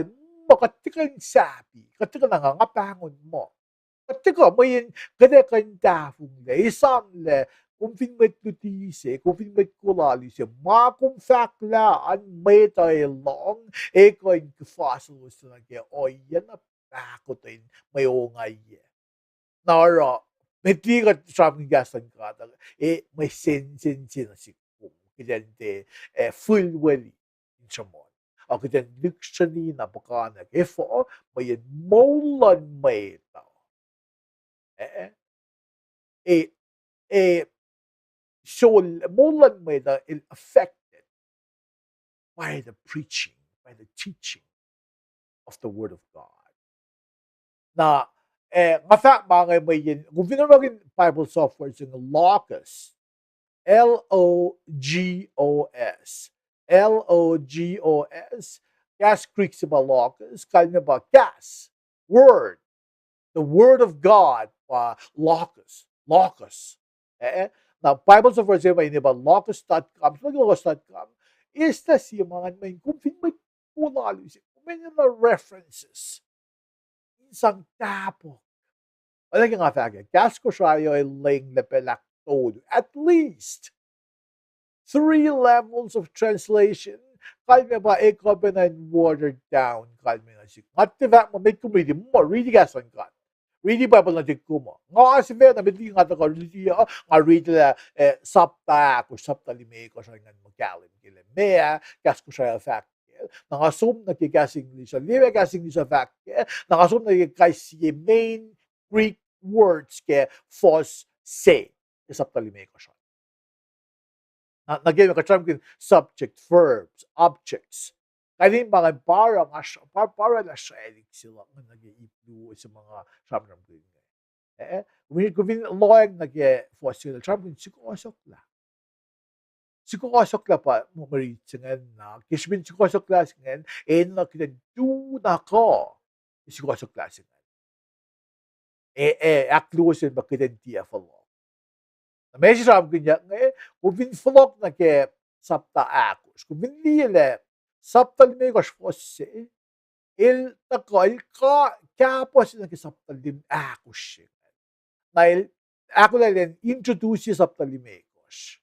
muh kuht tiac kuh in sahpi, kuht tiac kuh na nga, nga pahngon muh. Kuht tiac kuh, mweyen kuht ac kuh in tahfonglac, esamlac, kom fin mwet luti se, kom fin mwet kolalu se, ma kom fahklah an mwet uh ac lohng, ac kuh in kuhfa selos nuh ke ohiyac na pahkotwen mwe ongaiyac. Na oruh, met liki kuht sramsramkihn kahs luhn God, e mwe sensen se nuh sihk kom, kuht in tiac, eh, fihlweli in sruhmuhn. Ac kuht in lihksreni na puhkantwen efuh, mweyen moul luhn mwet uh, eh, eh, eh, so moul luhn mwet uh el affected by the preaching, by the teaching of the word of God. Na, eh, nga fahk ma inge mweyen, kom fin orekmakihn Bible software se inge Logos, L O G O S, L O G O S, kahs Greek se pa logos, kalmac pa kahs, word, the word of God pa logos, logos. Eh, na Bible software se ma ine pa logos dot com, logos dot com, eis na sie ma ingacn mweyen kom fin mwet kolalu se, kom enenuh references in sang tahpuhk. Oacna ke nga fahk ah, kahs Kosrae uh el lenglah pacl ahktolu, at least three levels of translation, kalmac pa ekuh pacna in watered down, kalmac nuh sihk. Nga tiac fahk muh met kom riti, muh riti kahs luhn God. Riti Bible nuhtihk kom uh. Nga sifacna met liki nga tuhkuh riti uh, nga riti lah, eh, sapta ahkosr, sapta limekohsr ingacn ma kahlwem ke lah meac, kahs Kosrae uh fahk kac. Na nga som nuh ke kahs English uh, liye meac kahs English uh fahk kac. Na nga som nuh ke kais sie main Greek words ke fuhs se, ke sapta limekohsr uh. Na, nuh ke kuht sramsramkihn subject, verbs, objects. Kain in ma ingacn pa oruh nga sr-, pa, pa oruh lah srwaclihk se luhk nuh ke ip luo se ma nga sramsramkihn inge. Eh, kom fin, kom fin lohacng nuh ke fuhs se inge, sramsramkihn sukohsohklah. Sukohsohklah pa mwe rit se ingacn na, ke srihpen sukohsohklah se ingacn, enenuh kuht in tu na kuh ke sukohsohklah se ingacn. Eh, eh, ahkluo se pa kuht in tiac fohlohk. Na meac se sramsramkihnyuck inge, kom fin fohlohk nuh ke sapta ahkosr, kom fin liye lah sapta limekohsr fuhs se, el tuhkuh, el ka-, kahpuh se nuh ke sapta lim-, ahkosr se. Na el ahkolah elan introduce sapta limekohsr.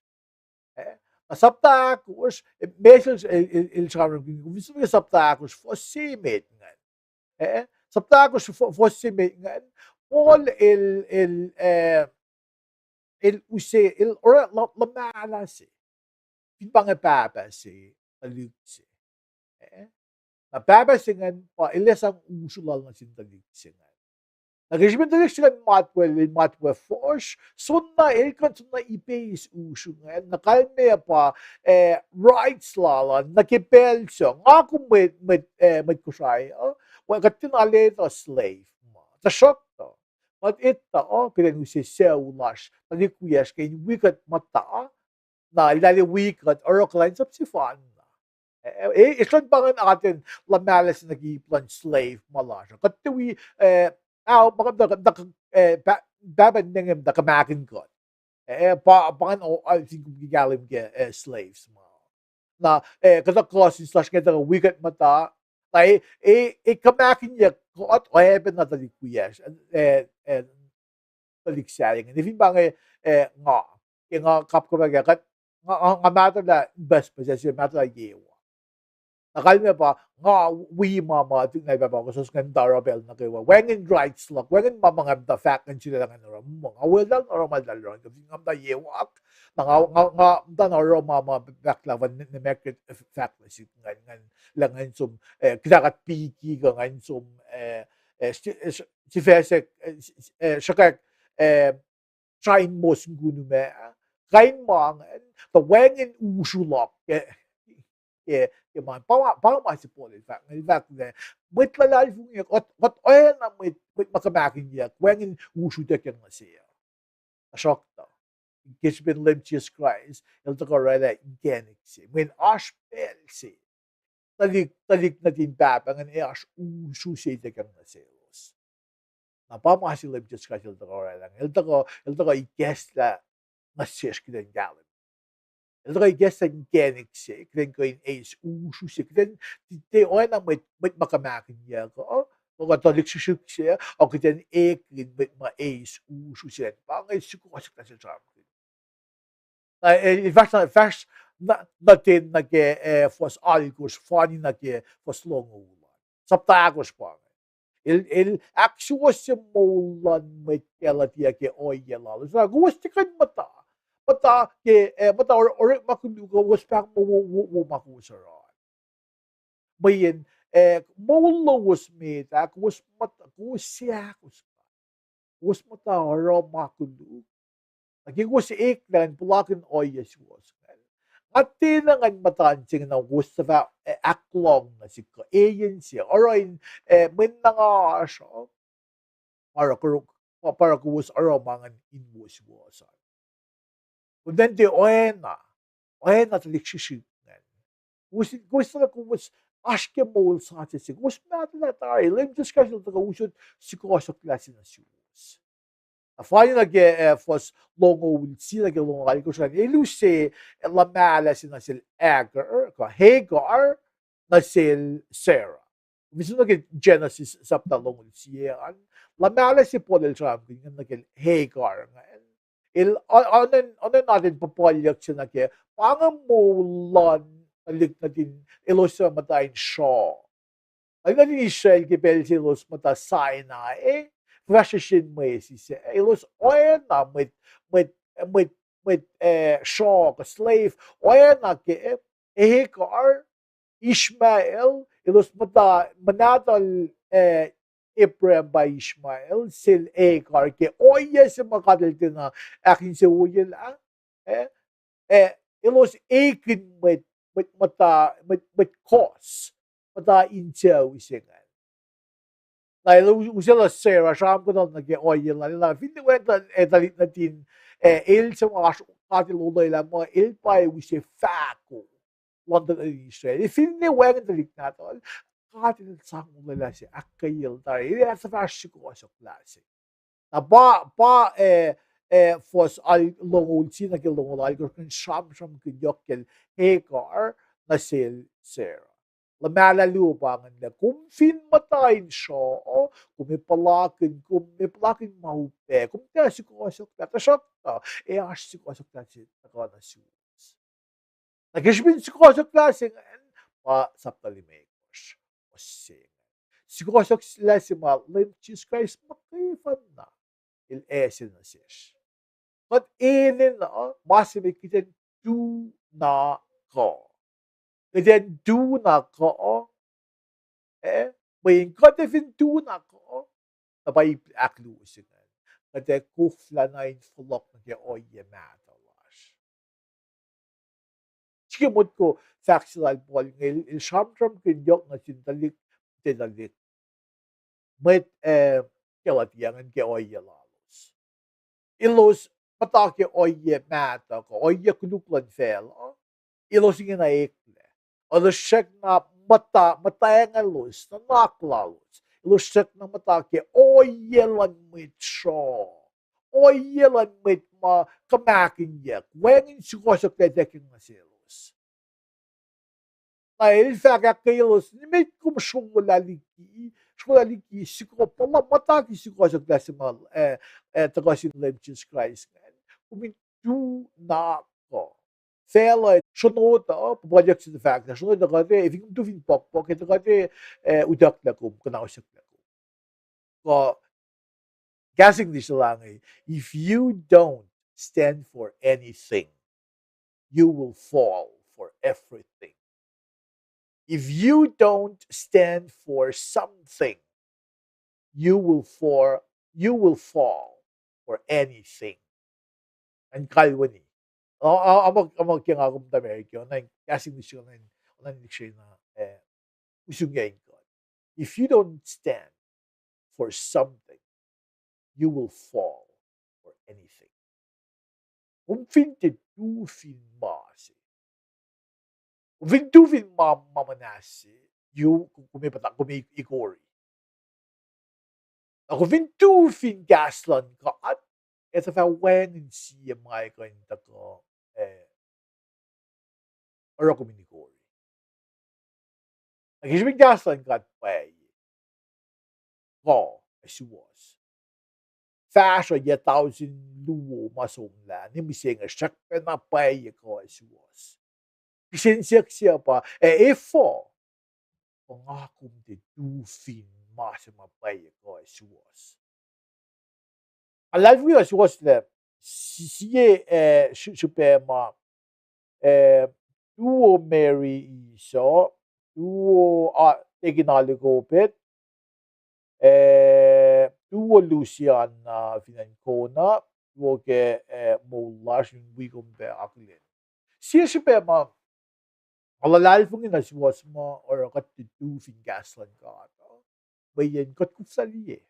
Eh, na sapta ahkosr, eh, meac se el, el, el, el sramsramkihn, kom fin som nuh ke sapta ahkosr fuhs se met ingacn. Eh, sapta ahkosr fuhs se met ingacn, Paul el, el, eh, el use, el oruh luh-, luhmahlah se. Fin pa inge pahpah se, tuhlihk se. Eh, na pahpah se ingacn pa el ac sang usru lal nuh sin tuhlihk se ingacn. Na ke srihpen tuhlihk se ingacn matwac, el matwac fuhsr, soenna el kuh in soenna ipeis usru ingacn, na kalmac pa, eh, rights lal an nuh ke pacl se, nga kom mwet, mwet, eh, mwet Kosrae uh, kuht tiacna etuh slave ma, tuhsruhktuh kuht etuh, uh, kuht in use sucu lasr, tuhlihk wiyacsr ke in wi kuht muhta, na el arlac wi kuht oruh kuhlwacnsap sefanna. Eh, eh, eis luhn pa ingacn atacn luhmahlah se nuh ke ip luhn slave ma lasr uh. Kuht tiac wi, eh, ao, ma kuht, eh, pa-, pahpah nengem tuh kuhmahkihn kuht. Eh, pa, pa ingacn, o, a, fin kom ke kahlwem ke, eh, slaves ma. Na, eh, kuhtuh cousins lasr inge tuh wi kuht muhta. Na, eh, eh, eh, kuhmahkihnyuck kuht, oacyacpac na tuhlihk wiyacsr, eh, eh, tuhlihk sahyac inge. Fin pa inge, eh, nga, ke nga kapkapwack ah, kuht, nga, nga, nga mahtuhlah pucspucs, ac se mahtuhlah yewa. Na kalmac pa nga wi ma ma tuhlihk nahtuhl pahpah kosros ingacn muhta oruh pacl nuh kwewa. Wacngihn rights luhk, wacngihn ma ma nga muhta fahk ingacn sulaclah ngan oruh. Nga weluhl oruh ma eltahl oruh, kuh fin nga muhta yewak, na nga, nga, nga muhta na oruh ma ma pahklah fan ne, ne Margaret fahk nuh sihk ingacn, lah ngan som, eh, kuhtuh kuht piki kuh ngan som, eh, eh, sifacsek, eh, sruhkwack, eh, srain mos in kunume, kain ma ingacn, tuh wacngihn usru luhk ke, ke, ke ma, pa ma, pa ma se Paul el fahk, el fahk lah mwet luhlahlfongi, kuht, kuht oacna mwet, mwet ma kuhmahkihnyuck, wacngihn usru ituckyang nuh se uh. Tuhsruhktuh ke srihpen Leum Jisus Kraist, el tuhkuh orwaclah inkacnek se. Mweyen oasr pacl se tuhlihk, tuhlihk nuhtin pahpah ingacn ac oasr usru se ituckyang nuh selos. Na pa ma se Leum Jisus Kraist el tuhkuh orwaclah, el tuhkuh, el tuhkuh ikacslah nuh sesr kuht in kahlwem. El tuhkuh ikacslah inkacnek se kuht in kuh in eis usru se, kuht in tiac oacna mwet, mwet ma kuhmahkihnyuck uh, kuh tuhlihk srihsrihk se uh, kuht in ekihn mwet ma eis usru se. Pa inge sukohsohklah se sramsram. Na el fahsr, fahsr nuh ten nuh ke, eh, fuhs alkosr, fani nuh ke fuhs longoul an. Sapta ahkosr pa inge. El, el ahksuwohsye moul luhn mwet Galatia ke ohiyac lalos. Na kowos tiac kuh in muhta, muhta ke, eh, muhta orekma koluk uh, kowos pahngon wo, wo, wo ma kowos oruh. Mweyen, eh, moul lowos met ah, kowos muhta, kowos seahkos, kowos muhta oruh ma koluk. Na ke kowos eklac in puhlakihn ohiyac suwohs ingacn, nga tiacna ngan muhta in se inge na kowos suhfah, eh, ahklohng nuh sihk kuh eyen se oruh in, eh, mweyen na nga oasr uh, pa oruh kowos oruh ma ingacn in wo suwohs an. Kom tiac oacna, oacna tuhlihk srihsrihk ingacn. Kowos, kowos tuh kowos oasr ke moul sasuc se, kowos mahtuhlah tari, Leum Jisus Kraist el tuhkuh usot sukohsohklah se nuh suwos. Na fani nuh ke, eh, fuhs longoul sie nuh ke longoul alkosr an, el use, eh, luhmahlah se nuh sel Hagar, kuh Hagar, nuh sel Sarah. Fin som nuh ke Genesis sapta longoul sie an, luhmahlah se Paul el sramsramkihn ingacn nuh ke Hagar ingacn. El, oacna, oacna in puhpuhlyuck se nuh ke, pa inge moul luhn tuhlihk nuhtin elos suc muhta in sruoh. Tuhlihk nuhtin Israel ke pacl se elos muhta Sinai, fahsr sesr in mwesis, elos oacna mwet, mwet, mwet, mwet, eh, sruoh kuh slave, oacna ke, eh, Hagar, Ishmael, elos muhta, muh nahtuhl, eh, Abraham pa Ishmael, sel Hagar, ke ohiyac se ma God el tiacna ahkinsewowoyelah, eh, eh, elos ekihn mwet, mwet muhta, mwet, mwet kohs, muhta insucu se ingacn. Na el u-, usaclah Sarah, sramsramkihn nuh ke ohiyac lal, na finne wacngihn tuhlihk nuhtin, eh, el suc ma oasr God el olwelah muh el pa use fahko luhn tuhlihk nuhtin Israel. Finne wacngihn tuhlihk nahtuhl, God el sang olwelah se ahkkweyel tari, el ac fahsr sukohsohklah se. Na pa, pa, eh, eh, fuhs longoul sie nuh ke longoul alkosr ingacn sramsramkihn yohk kacl Hagar nuh sel Sarah. Luhmahlah luo pa ingacn lah kom fin muhta in sruoh, kom ac puhlakihn, kom ac puhlakihn ma upac, kom tiac sukohsohklah, tuhsruhktuh ac oasr sukohsohklah se tuhkuh nuh suwos. Na ke srihpen sukohsohklah se ingacn, pa sapta limekohsr, fuhs se ingacn. Sukohsohklah se ma Leum Jisus Kraist muhkwena el ase nuh sesr. Kuht enenuh ma se met kuht in tu na kuh. Kuht in tu na kuh. Eh, mweyen kuht ac fin tu na kuh, na pa ip ahkluo se ingacn. Kuht ac koflahna in fohlohk nuh ke ohiyac mahtuh lasr. Srihke motko fahk se lal Paul inge, el, el sramsramkihn yohk nuh sin tuhlihk, tuhlihk mwet, eh, Galatia ingacn ke ohiyac lalos. Elos muhta ke ohiyac mahtuh kuh ohiyac koluk luhn facluh, elos ingena eklac. Elos srackna muhta, muhtwacngahlos, nuhnak lalos. Elos srackna muhta ke ohiyac luhn mwet sruoh, ohiyac luhn mwet ma kuhmahkihnyuck, wacngihn sukohsohklac ituckyang nuh selos. Na el fahk ahkkweyaclos, nimet kom srolah liki, srolah liki, sukoh, puhla muhta ke sukohsohklah se ma, eh, eh, tuhkuh sin Leum Jisus Kraist ingacn, kom in tu na kuh. facluh, sronot uh, puhpuhlyuck se tuh fahk lah sronot uh kuht e, fin kom tu fin pokpok, e tuh kuht e, eh, utucklac kom, kuhnahosyucklac kom. Kuh kahs English se lah inge, if you don't stand for anything, you will fall for everything. If you don't stand for something, you will for you will fall for anything. An kalweni. Ama ke nga kom ta America, onan kasing ni srona, onan liksrena, eh, usung yain God. If you don't stand for something, you will fall for anything. Kom fin tiac tu fin ma se, kom fin tu fin ma, ma muhnahs se, you, kom e pahtak, kom e ikori. Na kom fin tu fin kahs luhn God, e tuh fah wacngihn sie ma kuh in tuhkuh, eh, oruh kom in ikori. Na ke srihpen kahs luhn God pwacye, kuh ac suwohs. Fahsruh yac tausin luo ma somlah, ne mihsenge srackpacna pwacye kuh ac suwohs. Kihsen siyuck se pa, ac efuh pa nga kom tiac tu fin ma se ma pwacye kuh ac suwohs? Nga luhlahlfongi na suwohs lah si-, sie, eh, srihpac ma, eh, tuo Mary Iso, tuo, ah, tekin Alikopet, eh, tuo Lusiana fin acn Kona, tuo ke, eh, moul lasr in wi kom pac akihlen. Sie srihpac ma nga luhlahlfongi na suwohs ma oruh kuht tiac tu fin kahs luhn God uh, mweyen kuht koflah liye.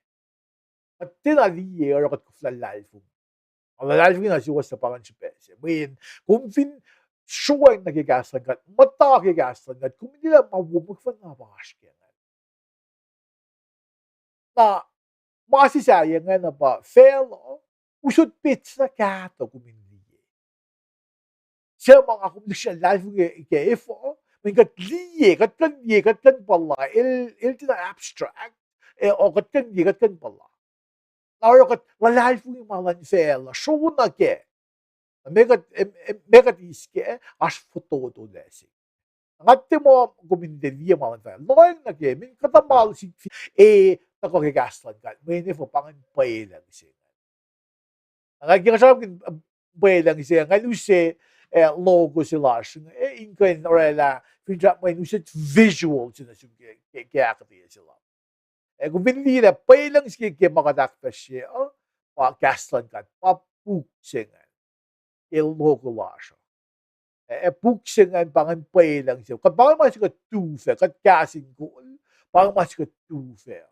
Kuht tiacna liye oruh kuht koflah luhlahlfongi. Nga luhlahlfongi na suwohs na pa ingacn srihpac se. Mweyen kom fin sroacng nuh ke kahs luhn God, muhta ke kahs luhn God, kom in liye lah ma wo muhkwena pa oasr ke ingacn. Na ma se sahyac ingacn pa facluh, usot petsac kahto kom in liye. Suc ma nga kom liksreni luhlahlfongi ke efuh, mweyen kuht liye, kuht kuh in liye, kuht kuh in puhla, el, el tiacna abstract, eh, o kuht kuh in liye, kuht kuh in puhla. Na oruh kuht luhlahlfongi ma luhn facluh, srona kac. Na meac kuht, em, em, meac kuht eis kac, oasr fototolac se. Nga tiac muh kom in tiac liye ma luhn facluh. Lohacng nuh ke, mweyen kuhtuh ma sin, e, tuhkuh ke kahs luhn God, mweyen efuh, pa ingacn pwelucng se ingacn. Nga ke nga sramsramkihn, eh, pwelucng se ingacn, nga use, eh, logo se lasr inge, eh, in kuh in orwaclah, finsrak mweyen use visual se nuh sum ke, ke, ke ahkuhtweyac se lal. Eh, kom fin liye lah pwelucng se ke, ke ma kuht ahkfahsrye uh, pa kahs luhn God, pa puk se ingacn, ke logo lasr uh. Eh, puk se ingacn pa ingacn pwelucng se. Kuht pa ingacn ma se kuht tufah, kuht kahs in kol, pa ingacn ma se kuht tufah.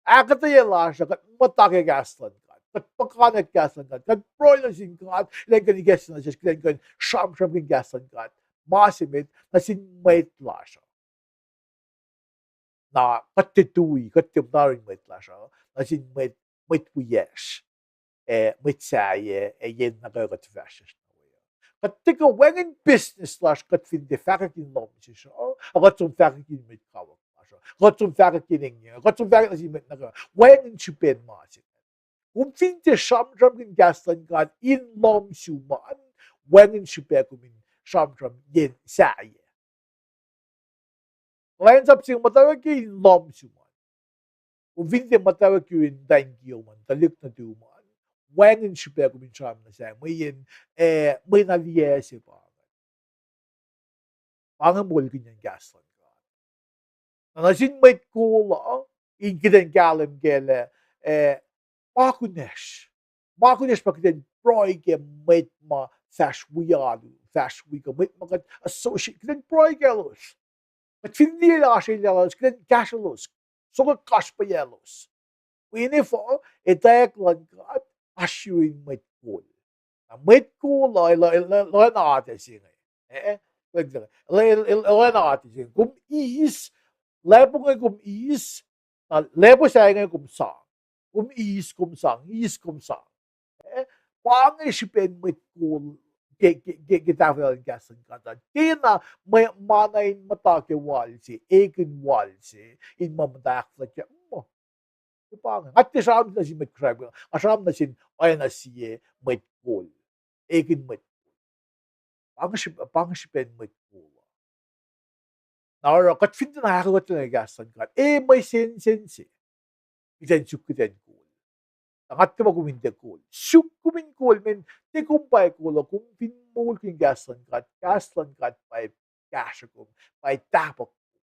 Ahkuhtweyac lasr uh, kuht muhta ke kahs luhn God, kuht puhkantwen kahs luhn God, kuht pruhe nuh sin God, elan kuh in ikacslah nuh sesr, elan kuh in sramsramkihn kahs luhn God. Ma se met, nuh sin mwet lasr uh. Na kuht tiac tui, kuht tiac muhta yurin mwet lasr uh, nuh sin mwet, mwet wiyacsr, ac mwet sahyac, ac yen nuh kwewa kuht fahsr nuh we uh. Kuht tiac kuh wacngihn business lasr, kuht fin tiac fahkwack in lohm sesr uh, a kuht som fahkwack in mwet kawuck lasr uh, kuht som fahkwack in engyeng, kuht som fahkwack nuh sin mwet nuh kwewa, wacngihn srihpen ma se. Kom fin tiac sramsramkihn kahs luhn God in lohm sum an, wacngihn srihpac kom in sramsram yen sahyac. Kuhlwacnsap se muhtwacwacack in lohm sum an. Kom fin tiac muhtwacwacack yurin muhtwacn kiyom an, tuhlihk nuhtum an, wacngihn srihpac kom in sramsram nuh sahyac, mweyen, eh, mwe na liyac se pa ingacn. Pa inge moulkihnyacn kahs luhn God. Na nuh sin mwet kol uh, in kuht in kahlwem kac lah, eh, ma kunacsr. Ma kunacsr pa kuht in pruhe ke mwet ma fahsr wi alu, fahsr wi kuh, mwet ma kuht associate, kuht in pruhe kaclos. Kuht fin liye lah oasr elyah lalos, kuht in kahsrwelos, sokwack kasrpacyelos. Mweyen efuh, etwacack luhn God oasr yurin mwet kol. Na mwet kol uh, el, el, el, el oacna atac se inge. Eh, el, el, el, el oacna atac se inge. Kom eis, lepo inge kom eis, na lepo sahyac inge kom sang. Kom eis, kom sang, eis, kom sang. Eh, pa inge srihpen mwet kol ke, ke, ke, ke tahfwelah luhn kahs luhn God an. Kena mwe, ma na in muhta ke wal se, ekihn wal se, in ma muhta ahkfuhlwactye, muh. Ke pa inge. Nga tiac sramsram nuh sin mwet Kosrae, nga sramsram nuh sin oacna sie mwet kol. Ekihn mwet kol. pa inge srihpac, pa inge srihpen mwet kol uh. Na oruh kuht fin tiacna ahkolah kuht ke kahs luhn God, e mwe sensen se kuht in suk kuht in kol. Na nga tiac ma kom in tiac kol. Suk kom in kol, mweyen tiac kom pa kol uh, kom fin moulkihn kahs luhn God, kahs luhn God pa kahsruh kom, pa tahpuhk kom.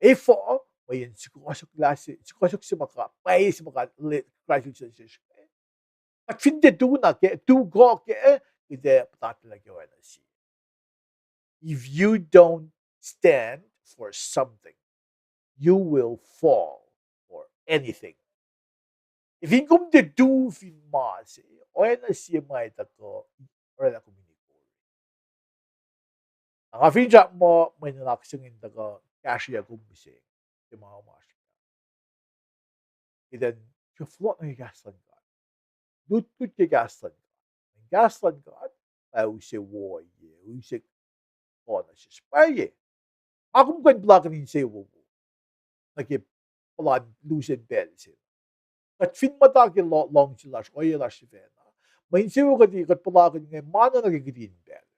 Efuh? Mweyen sukohsohk lah se, sukohsohk se ma God, pwacye se ma God, le-, Kraist el sesr. Kuht fin tiac tu na kac, tu kuh kac, kuht ac puhtatlac ke oacna sie. If you don't stand for something, you will fall for anything. Fin kom tiac tu fin ma se, oacna sie ma tuhkuh oraclah kom in ikori. Na nga finsrak muh mwe nuhnak se inge tuhkuh kahsrweyuck kom mihsenge, ke ma oasr. Kuht in sifil fohlohk nuh ke kahs luhn God. Lutlut ke kahs luhn God. Mweyen kahs luhn God pa use wo, use kuh nuh sesr pwacye. Nga kom kuh in puhlakihn insewowo nuh ke puhlan lusen pacl se. Kuht fin muhta ke lo-, luhngse lasr, ohiyac lasr sifacna, mwe insewowo kuht, kuht puhlakihn inge ma nuh ke kihtin pacl.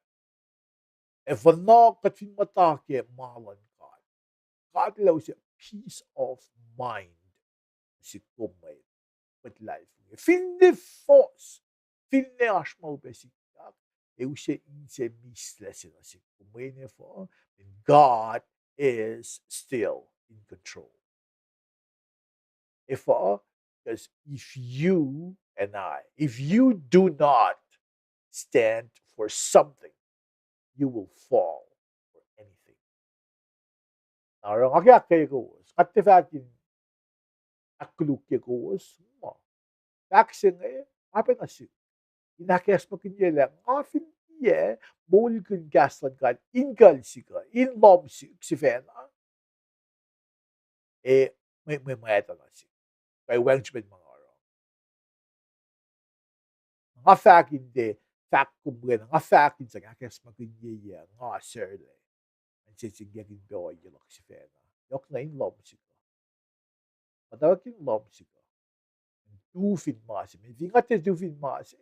Ac fin kuht fin muhta ke ma luhn God, God El use peace of mind nuh sihk kom, mwet, mwet luhlahlfongi. Finne fohs, finne oasr ma upac sikyak, e use inse mihslac se nuh sihk kom, mweyen efuh? God is still in control. Efuh? Because if you and I, if you do not stand for something, you will fall for anything. Na oruh nga ke ahkkweye kowos, nga tiac fahk in ahkkolukye kowos, ma fahk se inge, nga pacna sihk in ahkacsmakihnyelah, nga fin tiac moulkihn kahs luhn God in kuhl sihk uh, in lohm sihk sifacna, e, mwe, mwe, mwe etuh nuh sihk. Kuh wacngihn srihpen ma nga oruh. Nga fahk in tiac fahk kom pwacna, nga fahk in sang ahkacsmakihnyelah, nga sarlac. Nga sensenkackihn pac ohiyac luhk sifacna. Yohk na in lohm sihk uh. Muhtwacwacack in lohm sihk uh. Tu fin ma se, mweyen fin kuht tiac tu fin ma se,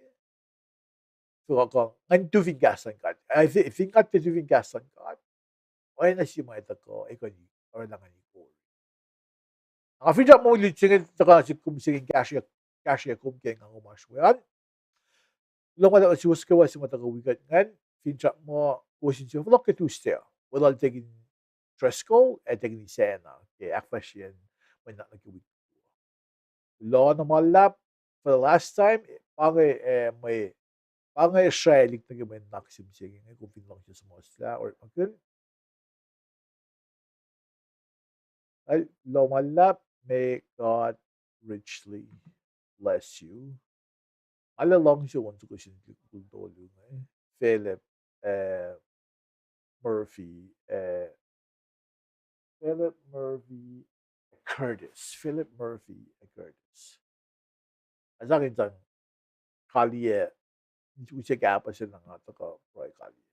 so kuh, kuh, ngan tu fin kahs luhn God. Ac fin, fin kuht tiac tu fin kahs luhn God, oacna sie ma tuhkuh, e kuh in oraclah ngan ikori. Nga finsrak muh lut se inge tuhkuh nuh sihk kom mihsenge in kahsrweyuck, kahsrweyuck kom ke nga kom oasr we an. Kuloh ma luhlahp nuh suwos kwewa suc ma tuhkuh wi kuht ingacn, finsrak muh kowos in sifil fohlohk ke Tuesday uh. Weluhl Deacon Driscoll ac Deacon Isacna ke ahkfahsryeyacn mwe nuhnak nuh ke wik. Kuloh na ma luhlahp for the last time, pa inge, eh, mwe, pa inge srwaclihk nuh ke mwe nuhnak se mihsenge inge, kom fin luhngse suhmuhslah orekmakihn. Kuloh ma luhlahp, may God richly bless you. Nga luhngse on soko sin lihkul tolu inge, Philip, eh, Murphy, eh, Philip Murphy Curtis. Philip Murphy Curtis. Ac sang in sang kaliyac, use kahpah se na nga tuhkuh pruhe kaliyac.